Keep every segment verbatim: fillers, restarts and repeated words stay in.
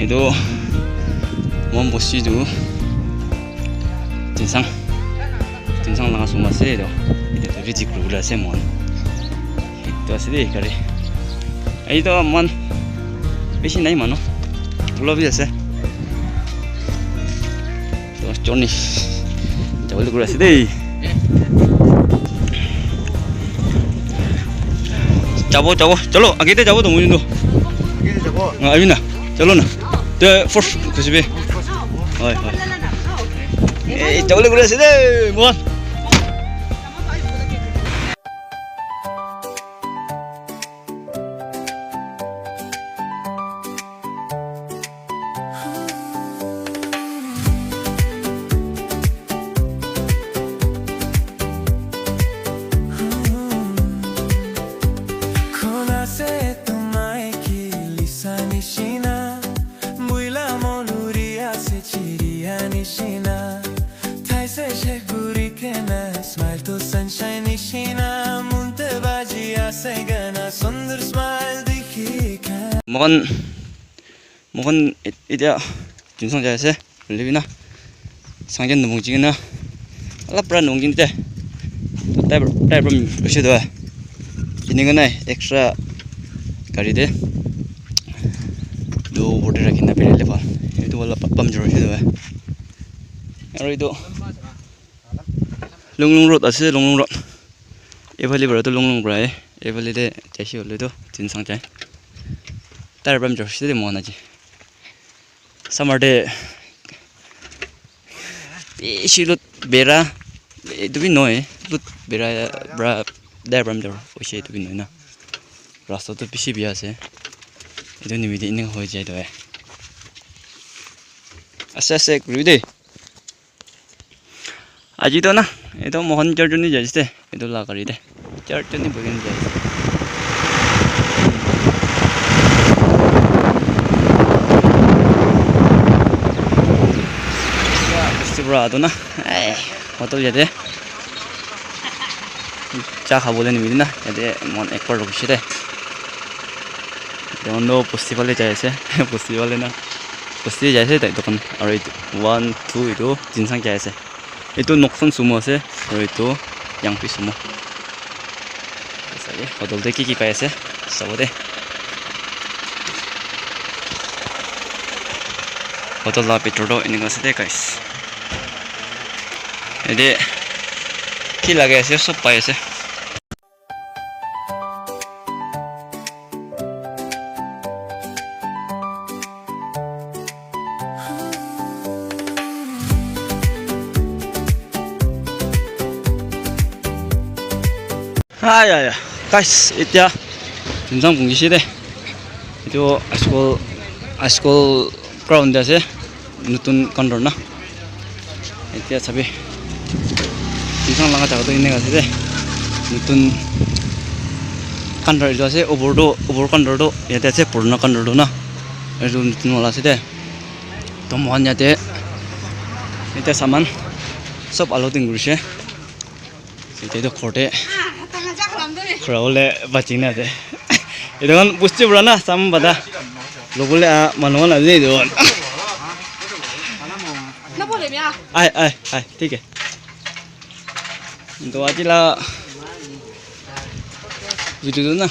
Etu mon bosti tu Tinsang, Tinsang laga sum ase etu. Etu tu visit kuribole ase mon. Etu ase de gari. Etu mon bishi nai manu. Olop bi ase. To journey jabole kuri ase de. Jabo, jabo, chalo, age te jabo to moi to. Age te jabo? Ah, abi na, chalo na. Te first khushi be. Hoi, hoi. Eh, jabole kuri ase de, mon. Khula se tumai ki lisa nishina, buila moluri ase chiria nishina. Thaise she guri kena, smile to sunshine nishina, munte baji ase gana, sundur smile dikhi kena. Moikhan, moikhan et-, etia Tinsang jai ase, hoile bi na, Sangjan numung jigena, alap pra numung jin te, tai, tai pra mi, bishi doa. Ini kena extra gari te, do water rakhi na pele le pa, itu wala pa-, pam jor bishi doa. Aru itu, Lunglung Road ase, Lunglung Road. Ephale para tu Lunglung para ahe. Ephale te jaise hoile tu Tinsang jai. Tar pam jaise de mon aji. Summer te bishi lut bera. Etu bi nohoi. Lut bera para tar pam jabo hoise etu bi nohoi na. Rasta tu bishi bia ase. Etu nimite ening hoi jai tu hai. Ase ase kuri de. Aji to na, etu moikhan charjun ni jai ase, etu la gari te. Charjun ni bohi kena jai ase. Bosti pura atu na, eh, hotel yate. Cha khabole nimite na, yate moikhan ek baar rukishe de. Etu hono bosti phale jai ase, bosti phale na. Bosti jai ase tai dukan. Aru etu one, two, etu Tinsang jai ase. Etu Noksan sumo ase, aru etu Yangpi sumo. Sabi, hotel te ki ki pai ase, sabo de. Hotel la bhitor toh enika ase de, guys. Yate ki lage ase, sob pai ase. Hi, hi, hi. Guys, etia Tinsang pungishe de. Etu high school, high school ground de ase. Nutun counter na. Etia sabi. Tinsang laga jaga toh enika ase de. Nutun counter etu ase, upor toh, upor counter toh yate ase, purana counter toh na. Etu nutun wala ase de. Toh moikhan yate, yate saman sob unloading kurishe. Etia toh ghor te khara bole bachi kena ase. Etu khan bosti pura na, saman bata lobole ah manu khan ase etu khan. Ai, ai, ai, thik hai. Toh aji la video tu na,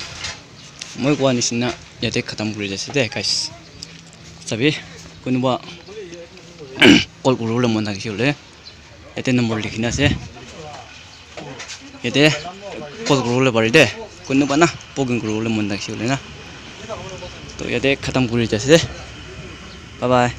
moi koa nishina yate khatam kuri jai ase de, guys. Sabi, kunuba call kuribole mon thakishe hoile, yate number likhina ase. Yate call kuribole pare de. Kunuba na booking kuribole mon thakishe hoile na. Toh yate khatam kuri jai ase de. Bye bye.